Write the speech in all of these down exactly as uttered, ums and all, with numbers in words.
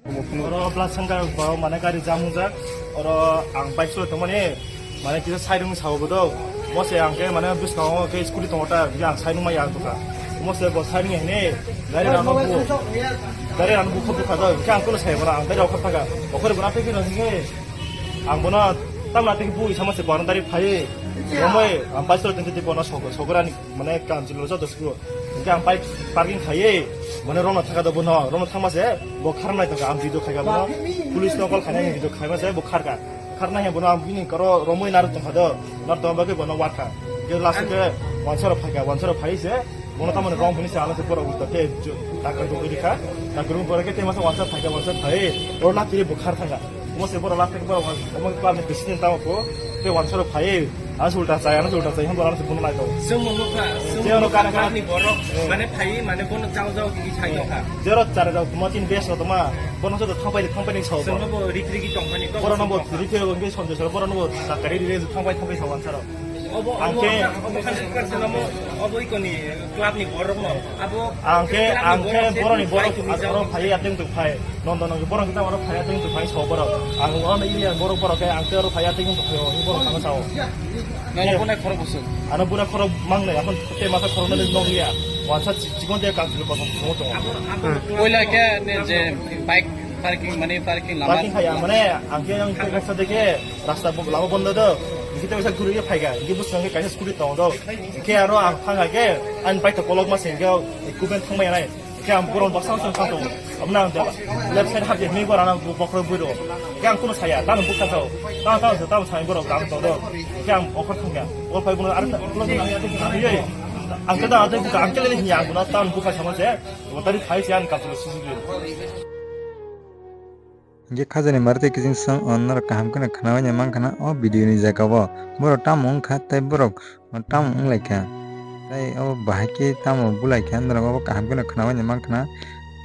Oro Blasangkar ba mane gari jam wngjak. Oro ang bike chulai tongmani mane kisa side wng sao bodo. Mose ang ke mane bwskango ke scooty tongo ta, kisa ang side wng ma ya ang tuka. Mose bo side wng hene gari rano bu, gari rano bu khop kha do. Kisa ang kulo sai bono ang gari rok kha kha. Okore bono tei kino hinge ang bono tamna tei bu isa mase bono dari phai. Romoi ang bike chulai tongte bono sogorani. Mane kanchwlwi joto sukro. Hingke ang bike parking khaiwi, mane romno thangkha do bono, romno thangma se bo kharnai tongkha, ang video khaikha bono, police no call khainai video khaima se bo kharkha. Kharnai he bono ang bini koro romwi narwk tongkha do, narwk tongma bagwi bono watkha. Hingke last ke wansaro phaikha, wansaro phai se bono tamoni rom hwnwi se ano se borok wngkha khe takar rwgwi rikha, takar rwgwi borok khe tei masa wansaro phaikha, wansaro phaiwi oro lak tiri bo khar thangkha. Omo se borok last ke borok omo parni president tamo ko te wansaro phai. Ano se ulta chai, ano se ulta chai, hwn borok ano se bono nai to. Sung mo mukha, sung Jero mo kana kana ni borok, Eh. mane phai, mane bono jao jao ki chai no kha. Jero chara jao, mo tin bes no toma, bono se to thangpai, thangpai ni sao Sung bo. mo bo rik rik tong mani to. Borok no bo rik rik ke sonjo sar, borok no bo takari ri thangpai, thangpai sao wansaro. Obo, Ang obo, ke- obo kan super se mo, obo ikoni club ni borok no. Abo Ang ke, club ni ang ke borok se borok ni tu borok, phai tu aro jao. phai ateng tu phai. Nondono borok kita oro phai ateng tu phai so borok. Ang oro area borok borok ke ang te oro phai ateng tu phai o borok tang sao. Nang Iya. buna khoro busuk. Ano buna khoro mang nai, akhon te masa khoro nai nong ya. Wansa chi-, chikon de kang chilo kosong songo tongo. Oila ke ne je bike parking mane parking lama. Parking khaya mane ang ke ang te kasa de ke rasta bo lama bondo do. Kita bisa guru ya phai ga. Ini bus nang kaisa scooty tongo do. Ke aro ang phang ga ke an bike to kolok ma sing ga. Kuben thang mai nai. Khe ang borok baksa baksa wngkha tongo. Aboni ang left side hapjak hinwi borok ano bokhorok bui rwo. Khe ang kuno saya, tamo bukha sao. Tamo, tamo, tamo sai borok tamo tong do. Khe ang okhor thangya. O phai bono arta, ulo jona ang yate bukha hiye. Ang khe da ate bukha, ang khe lele hiya ang bono tamo bukha samo se. Bo tari phai se ang kapsule susu gwi. Hingke khajani mari tei kiching song o norok kaham kheno khnaui nai mankha na o video ni jaga o. Borok tamo wngkha tei borok tamo wnglaikha. Tei o bahai khe tamo bulaikha norok obo kaham kheno khnaui nai mankha na.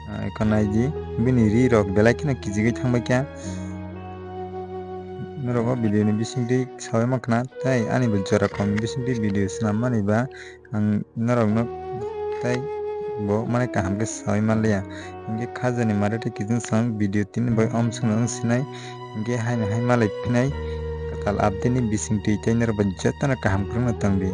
Ah, eko naidi bini ri rok belai kheno kijigwi thangbaikha. Norok o video ni bisingtwi saui mankha na tei ani bo jora kom ni bisingtwi video swnam mani ba. Ang norokno tei bo mane kaham khe saui manliya. Hinkhe khajani mari tei kiching song video tini bai omsongno wng sinai. Hinkhe haino hai malai phinai kwtal update ni bisingtwi tei norok bai jotono kaham kwrwngno tongdi.